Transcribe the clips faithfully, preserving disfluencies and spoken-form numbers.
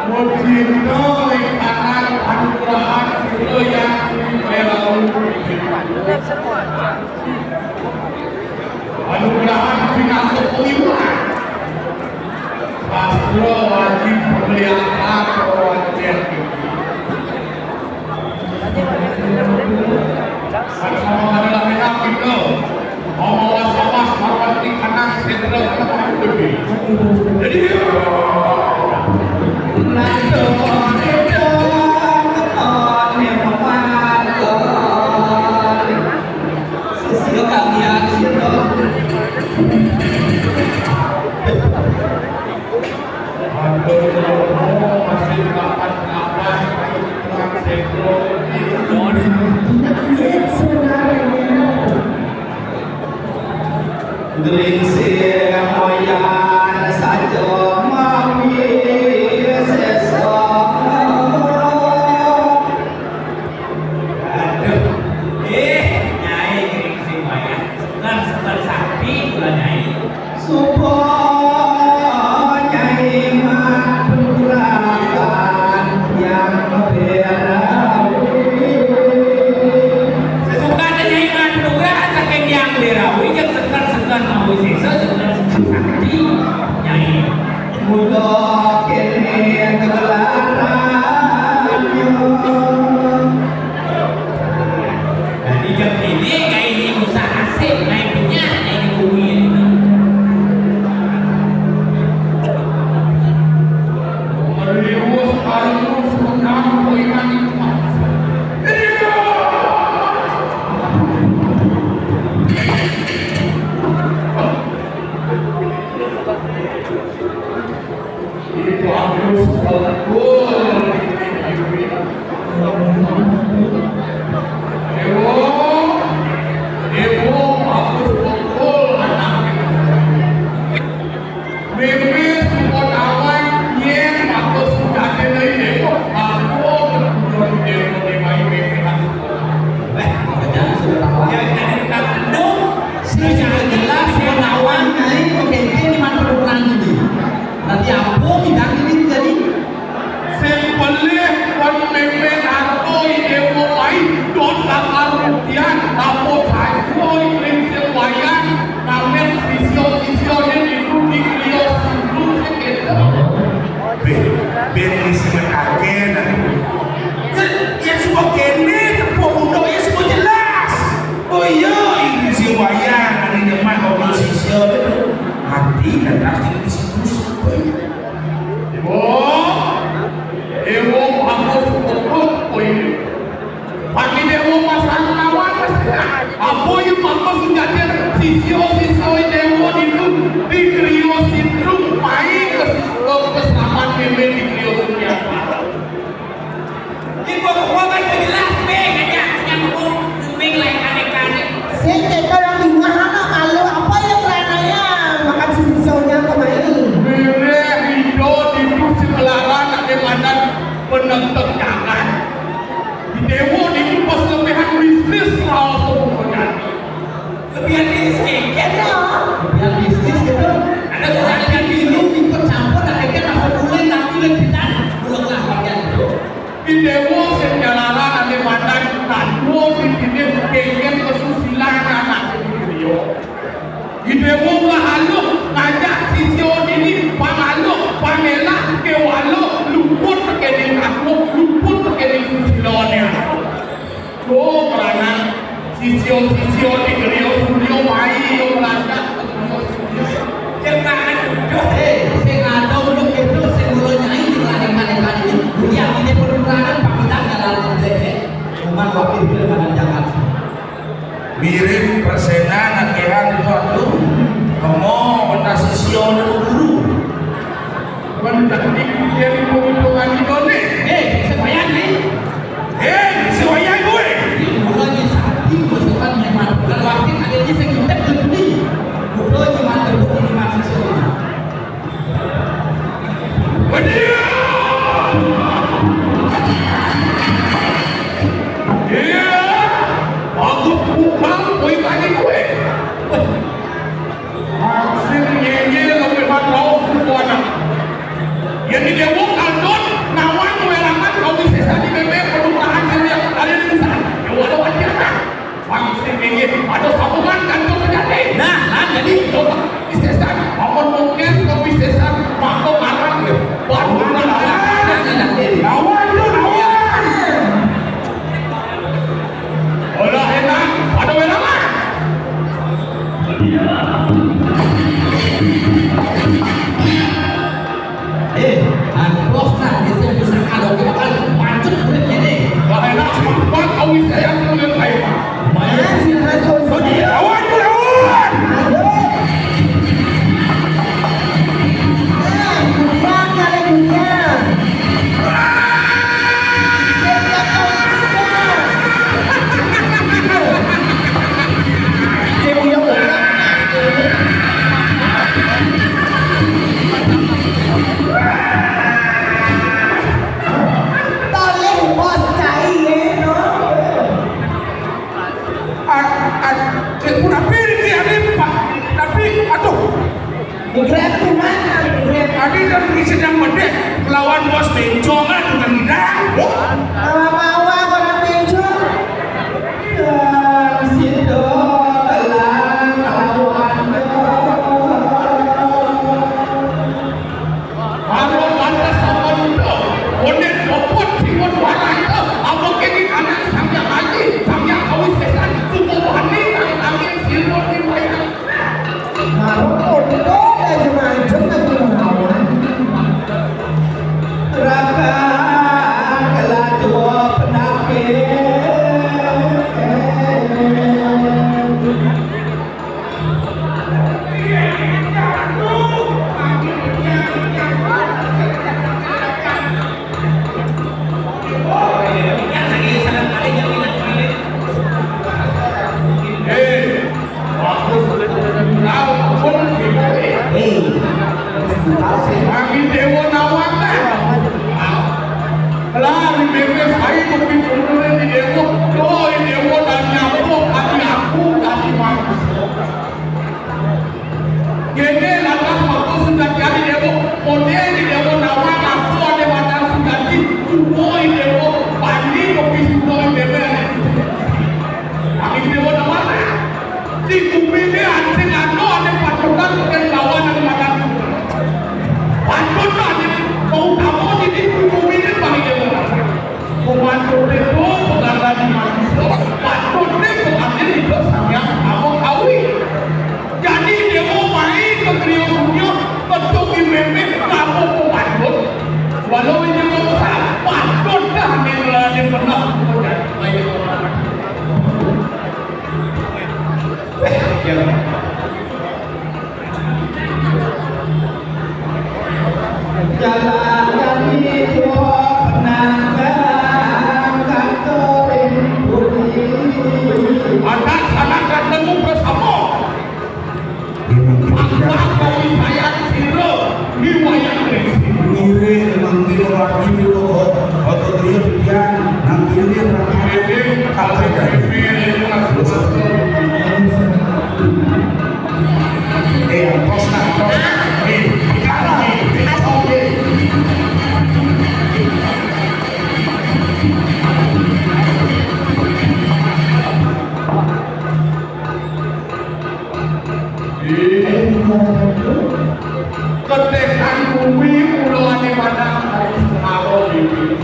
Mucin to ring anak anugrahan Buddha yang dipelau. Anugrahan pinaka kuiwuhan. Sastra wajib penglihatan wajib. Sama-sama adalah enak gitu. Mau mawas-mawas, marwati kanang, sendra, kanang, gede. Jadi, Gringsing moyan saja mawi sesa. Aduh. Eh, Nyai Gringsing moyan. Segar-segar sakti kula, Nyai. Suba Nyai maturakan yang berawi. Sesukana Nyai maturakan saking yang berawi, yang segar-segar mawi sesa, segar-segar sakti, Nyai. Mula kene kegelarannya. Dadi jam dini gaé ini usah asik, gaé benyah, gaé di bumi ini. Meriwus arus menang koiman itu. Itu harus betul. Ewo, ewo, harus betul anak. Mimpi support awan, nyén, harus menjadi dari ewo, aku betul ewo, di main mimpi harus betul. Eh, jangan sudah tahu. Ya, jadi kita mendung, sudah jelas, support awan, naik, oke, ini mana perang ini. Nanti apa bidang ini jadi? Sing pelih kon mimpi nato ide wong lain, don bakal rupiah, apa saja ing sing wayang, ngamen sisya-sisyane niku dikriya sundung sing itu. Bin, bin isi mekake, nah. Kan, ya semua kene, tepuk untuk ya semua jelas. Oh iya, ini si wayang, ini nyemak, ngobrol sisya, gitu. Hati dan pasti di situ, supaya Ibu, ibu, aku cukup, ibu. Pagi dia mau pasang lawan, apa yang bagus menjadi sisio-sisio dewa itu di Krio Sindrung, pai ke, ke, ke selamat meme di Krio Sindrung. Ibu, aku kan jelas, Beng, aja, yang ngomong, Beng, lain aneh-aneh. Sing kita orang di rumah, anak malu, apa yang kerananya? Makan susu sonya kemarin. Meme, hijau, itu si Kelara, nak dia mandan penentek jangan. Di Dewo, itu pas lebihan bisnis, laos semuanya. Lebihan bisnis, ya, no. Lebihan bisnis, gitu. Ada orang yang bisnis, ikut campur, akhirnya masuk kulit, tapi lebih tahu, belum lah, bagian itu. Idewo sing jalaran ane mandan, tanpa dipilih kenging kesusilaan anak griya. Idewo ngahaluh ngajak sisya dini, pangaluh, pangelah, kewala, luput tekening aku, luput tekening susilane. Oh, meranak. Sisya-sisya di griya Surya Mai ya nglandak. Cekakan uduh, eh, sing ada uduh itu, sing kula nyai di keladikan-keladikan ini, budi amine perundangan pamitan dalam objek, eh. Umat wakil film ada Jakarta. Mirip persenan akehan itu, aduh. Kemo, pentas sisya niku guru. Menjadi kucing hitung-hitungan Indonesia. Eh, sebayang, nih. Eh, sebayang gue. Ini mulanya sapi, gue sempat nyemat. Kalau wakil ada di sekitar gue beli. Gue nyemat, gue ini masuk semua. Bedia! Iya, aku bukan, gue tadi gue. Hasil nyenye lebih empat ratus Déwa kandhut nawang wérangan kawisésan di bébé penumpahan sing liya kaliyan pisan. Déwa lawan jatah. Wangsit inggih ada sambungan kantuk sejati. Nah, nah, jadi. Coba, wisésan, amun mungkin kawisésan, maka ngarang ya. Baru ngarang. Nawang itu, nawang. Olah enak, ada wérangan. Eh, antos nah, dia saya bisa kalau kita kan pancet kulit ini. Wah, enak, sempat kau saya kulit kayak apa? Main si Ratu. Lawan, lawan. Aduh. Nah, bukan kali dunia. Toleh bos cai, ya, no. Ad-, ad-, cek pun apa ini, ada apa? Tapi, aduh. Migrén kumaha, migrén? Adi kan sedang medek lawan bos bencong kan, bukan tidak. Mawa-mawa orang bencong. Dan situ telah lawan. Anu pantas sama muda. Bonek copot simun warang tu. Apa kini anak sambil haji, sambil kawis kesan. Tubuh hani, kami simun di wayang. Raka, kelah tua penakil. Lari bebas air kopi kumpulin di demo, doi demo dan nyamuk, tapi aku kasih manis. Kene lantas waktu sudah jadi demo, model di demo nama, aku ada mata sudah di, doi demo, pani kopi doi bebas. Tapi demo nama, di bumi ini anjing anu ada pasukan bukan lawan yang makan. Pantun tadi mau kamu di bumi ini bagi demo. Pembantu itu bukan lagi manusia. Pantun itu bukan itu sampai kamu kawin. Jadi demo main ke trio dunia, betul di meme, kamu pembantu. Walau ini mau pantun dah, mengelanin benar. Jadi, ayo, orang. Anak-anak ketemu bersama. Mangsa kopi saya sira di wayang Resi. Ngiring mangkira lagi kok, otot dia pikiran, nang kiri dia berangkat. Kata dari Eh, kos nak, kos. Eh, kalah. Eh, oke. Ketekan bumi ulane padang hari semalam ini.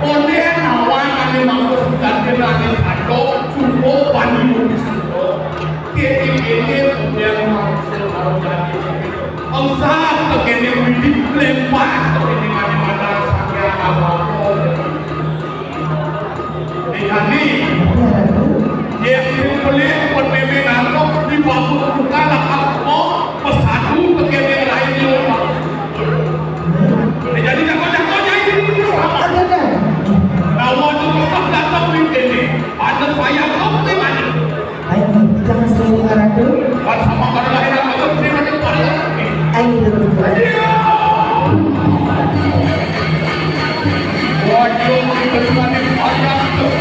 Onde nawang ane mangkus ganti ane satu, cukup pani bumi suko. Kene-kene onde mangkus kalau jadi. Engsa tekene widi lempar tekene ane padang sampai apa-apa. Dikani, yén beli peneminan kok dibangun bukan akal kok pesadu tegene lain yo. Jadi jago-jago jadi sama. Lawan itu tetap datang di sini. Ada saya kok di mana? Ayo, jangan sering marah dulu. Pas sama pada lahiran aku sering ada pada. Ayo, dulu. Waduh, kita cuma di payah tuh.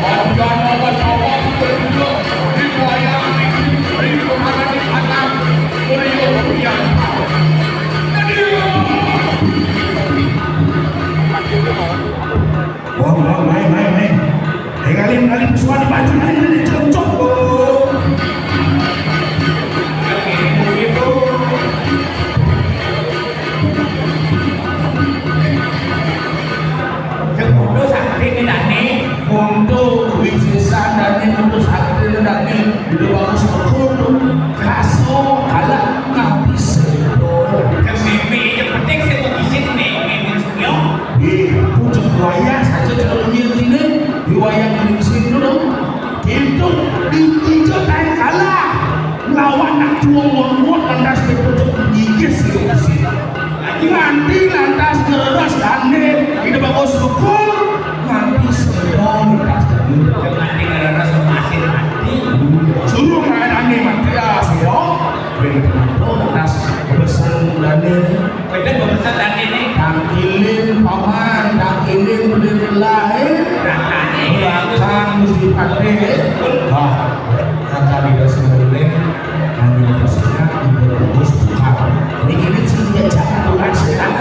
Waduh, apa coba kita dulu di payah, di payah, di payah. Anak tua muat-muat lantas dipucuk gigis gitu. Nganti lantas ngereras dane, ide bagus syukur, nganti semua lantas dane. Nganti ngereras masih mati. Suruh main ane mati ya, suruh. Begitu lantas kebesaran dane. Beda kebesaran dane. Tangkilin paman, tangkilin beli lain. Belakang mesti pakai. Wah. Kata dia sebenarnya, hanya maksudnya, ibu bagus bukan. Ini, ini sih dia jangan tuh, kan, sekarang.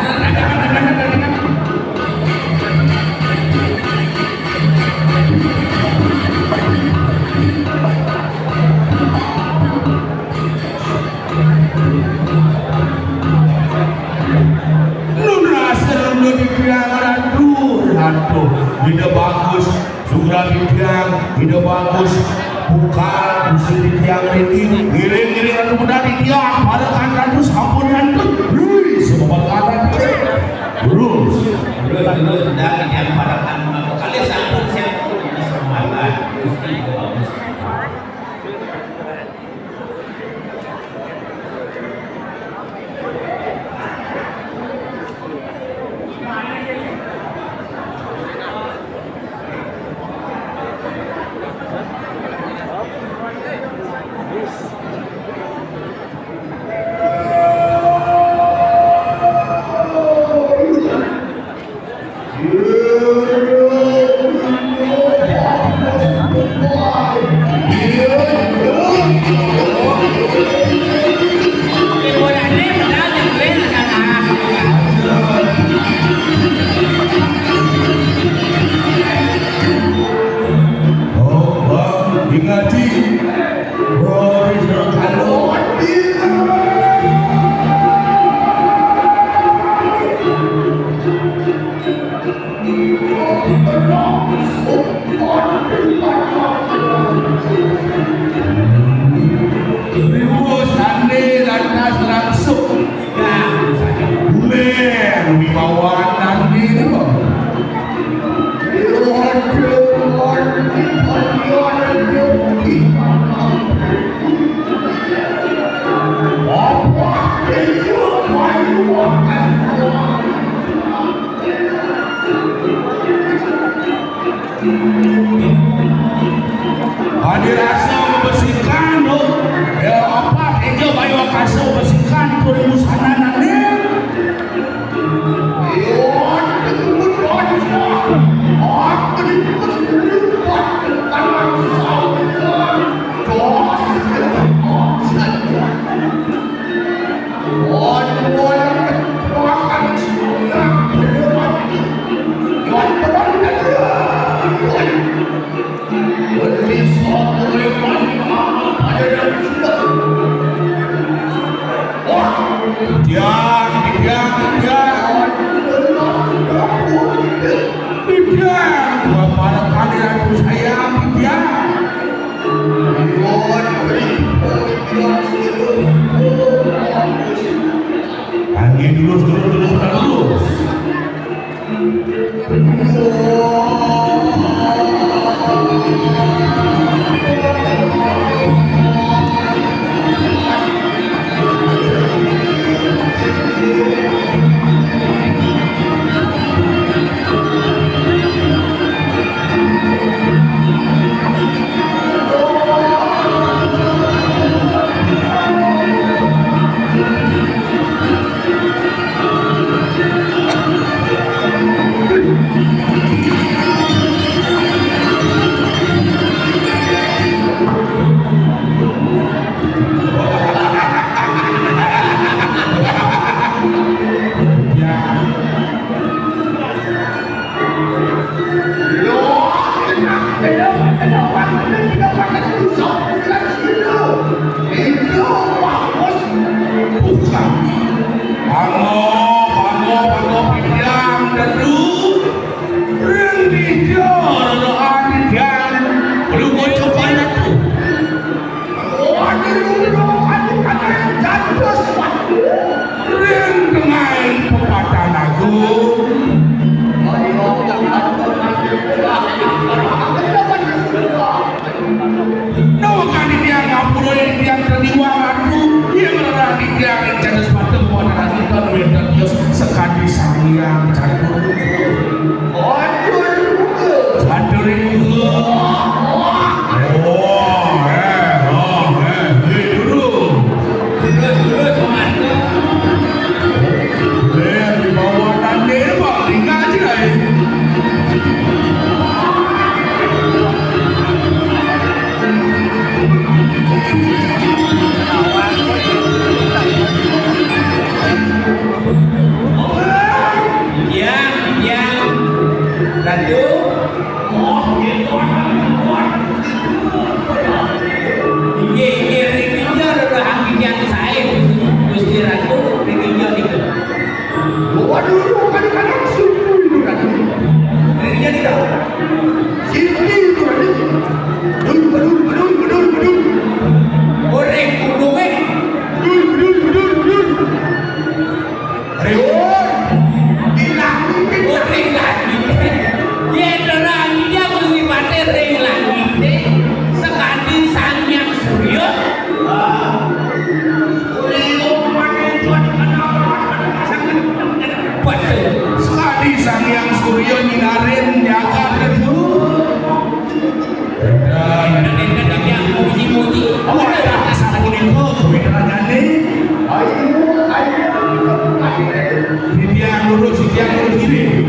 Nun rasa nun dibilang, aduh, aduh, ide bagus. Sugra titiang, ide bagus, bukan musti titiang riki, ngiring-ngiring anu benda titiang, parekan ratu sampun nyantut, lui, sebebat kanan, terus. Terus, terus, benda titiang parekan, maka kali sampun siap, terus, terus, terus. Oh, Bang, ngaji. Oh, kalau Riwus ane lantas langsung. Bulen wibawan ane. Apa? Adi rasa besikan, no. Ya, apa? Ejo bayo kaso besikan, turi musanana, ne. Tiang, tiang, tiang. Tiang, Bapak kalian saya, tiang. Angin lurus, lurus, lurus, lurus. Yang catur. Catur ini. Oh, eh, oh, eh, eh, dulu. Terus, terus, Mas. Eh, di bawah tadi, Pak, tinggal aja, eh. Titiang, titiang. Ratu. Inggih, inggih, ring dija rerahang titiang saé, Gusti Ratu, ring dija nika. Waduh, kadang-kadang suku itu, Ratu. Ring dija nika. Siti itu, Ratu. Bedul, bedul, bedul, bedul, bedul. Oré gunungé. Bedul, bedul, bedul, bedul. Riwut. Di langit. Oh, ring langit. Yén ora angin ya kuwi mate ring langit. Sakadi Sang Hyang Surya. Waduh. Sakadi Sang Hyang Surya nyinarin jagat itu. Énten, énten, énten, titiang muji-muji. Apa sapunika kuwi rajane? Ayo, ayo, ayo. Titiang lurus, titiang lurus diri.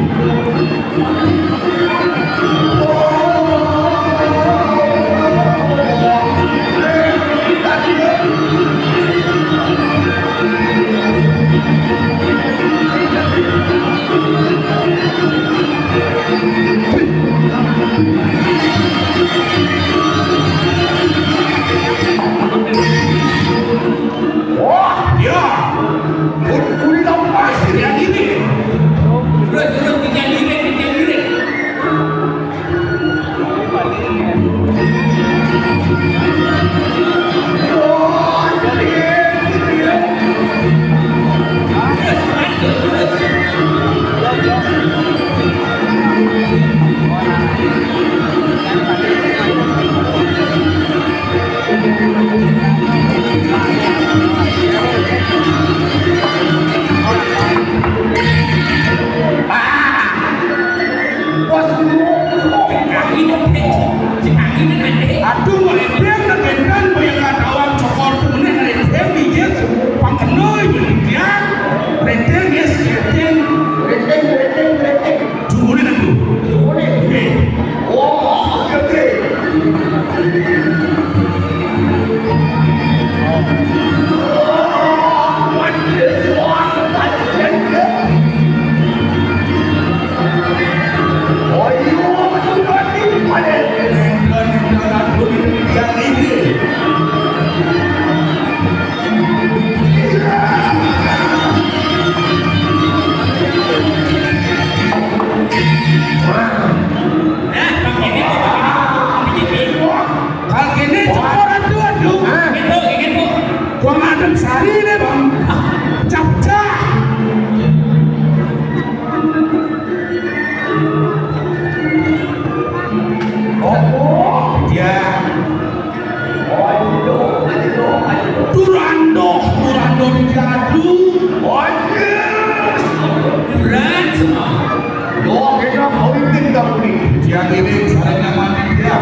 Wah, ya. Kun-, kun lepas dia ini. Terus, terus, kita diri, kita diri. Aduh, ngeledeng, ngeledeng, banyak katawan cokor tuh, ini ngeledeng, mijit, pangkenoy, belian, ngeledeng, yes, ngeledeng. Ngeledeng, ngeledeng, ngeledeng. Jumune tentu. Jumune. Nggih. Oh, nggih. Nah, Bang Kene, Bang Kene. Bang Kene, cokor, aduh, aduh. Ah. Gitu, gitu. Gua ngadem sari nih, Bang. Cap-cap. Oh, ya. Turandoh, turandoh di jadu. Berat semua. Doa kita politik tak boleh. Dia ini sarana mati dia.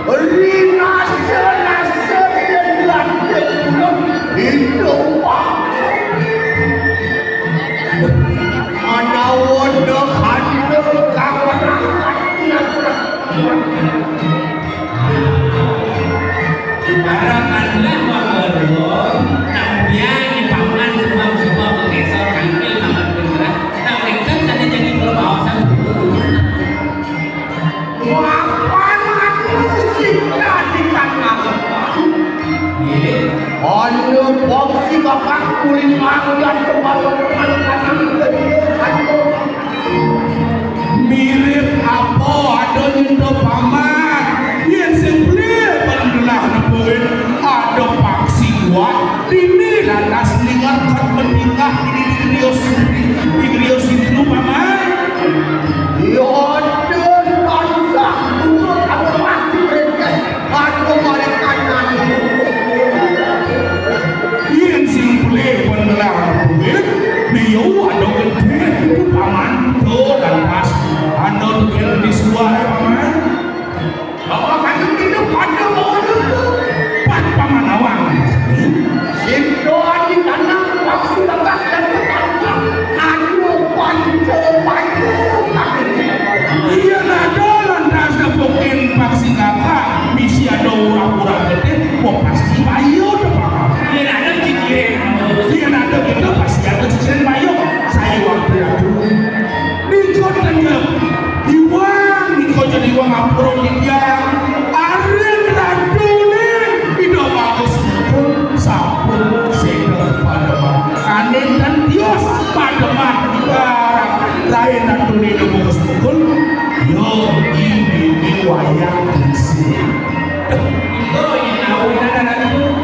Rinasa-nasa yen lanjut ulun hidup. Menawa dah ada kawan. Para kandilan mangga, nang biang paman sembah-sembah mengkesor kangkil mangan pinteran, nang ringkes ada jadi perbaosan. Mapan aku sing tadi kan aku. Iya. Ayo, boksi bapak kulit mangga teman-teman kanang. Ayo. Mirip apa ada nyinta paman. Yen sing beli pendelah nepuin ada paksi kuat. Dini lantas ningat kat mendingah ini di griya sini, di griya sini lu paman. Ya ada tansah turun ada mati mereka. Aku balik kanan. Yen sing beli pendelah nepuin, niyo ada gede itu paman. Tuh lantas anda tuh kira di sebuah paman. Bahwa kami tidak pada mau dulu. Pat paman awang. Sinto adi tanah waktu lepas dan bertangkap. Anu panco panco. Iya nado lantas nepukin paksi kakak. Misi ada urang-urang gede. Kok pasti bayu tuh paman. Iya nado cikirin. Iya nado gitu pasti ada cikirin bayu. Saya waktu itu. Dijot aja. Iwang, nika jadi iwang ampura titiang. Arin ratune Ida Bagus Mukul sampun seda pademan. Aninten tios pademan ibarat lain ratune Ida Bagus Mukul. Yo, ini wayang sih. Iko yang awinana ratu.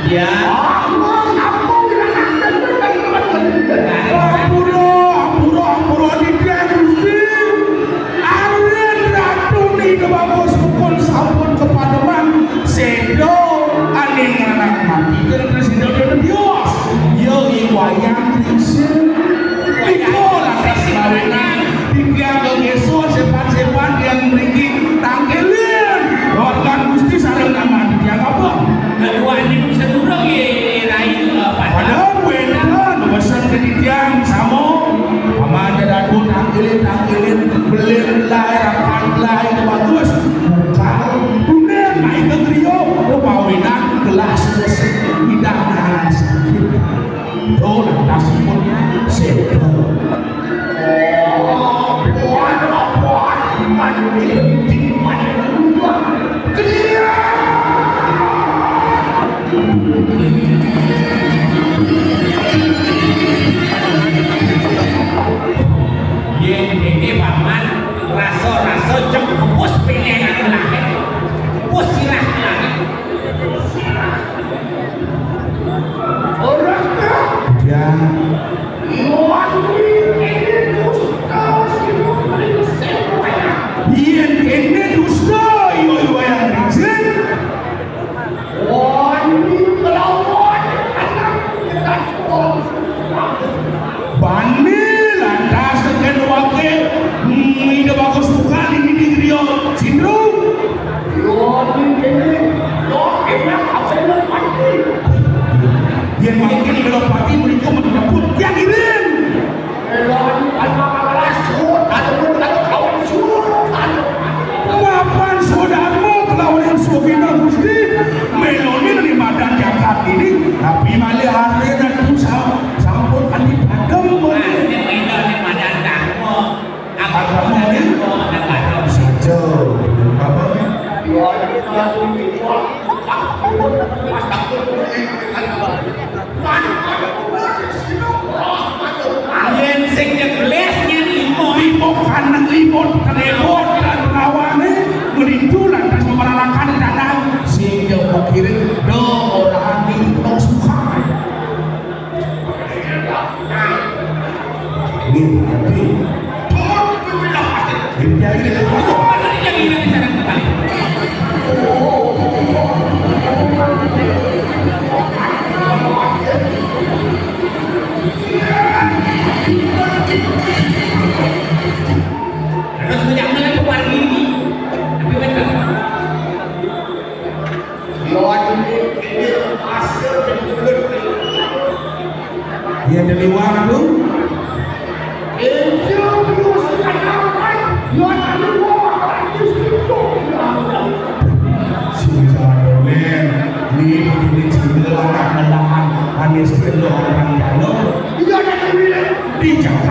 Ya. Ampura, ampura, ampura, Nitya Gusti. Arin Ratu Nida Bagus Mukul sampun kepademan. Sedo aning anak mati. Kena sedo dia bios. Yo, i wayang krisya. Iko lantas lawenan. Tiang gegeso sepan-sepan yang mriki tangkilin. Organ Gusti sareng nama tiang apa? Ketua ini bisa turun ya, lain apa? Padahal wénten pesen ke titiang sama. Paman dadu tangkilin, tangkilin, belin belai, rapat belai, itu bagus. Bukan. Dunia naik ke griya, rupawinan gelas besi, tidak nanas. Tuh, lantas pun sedo. Yén déné paman rasa-rasa cek kepus pilihan belahe. Kepus sirah belahe. Ora. Ya. Yén kéné dusta, iya wayang rijik. Bani lantas tekén waké, hmm, Ida Bagus Mukul ning di griya. Sindru. Yén mangkin Ida Pati mriku menjemput tiang iring. Mapan sodama kelawan Sugina Gusti, meloni neri madan jagat ini, tapi malih hari dan tusa sampun andi padem. Nah, ini beda nih madan dharma. Apa mau nih? Saja. Apa? Terus banyak banget tuh warga ini. Tapi bener. Iya, dari warung. Sing jagoan, nih, ini cendela, anak-anakan, anis, orang dalam. Iya, ada yang bilang. Di Jawa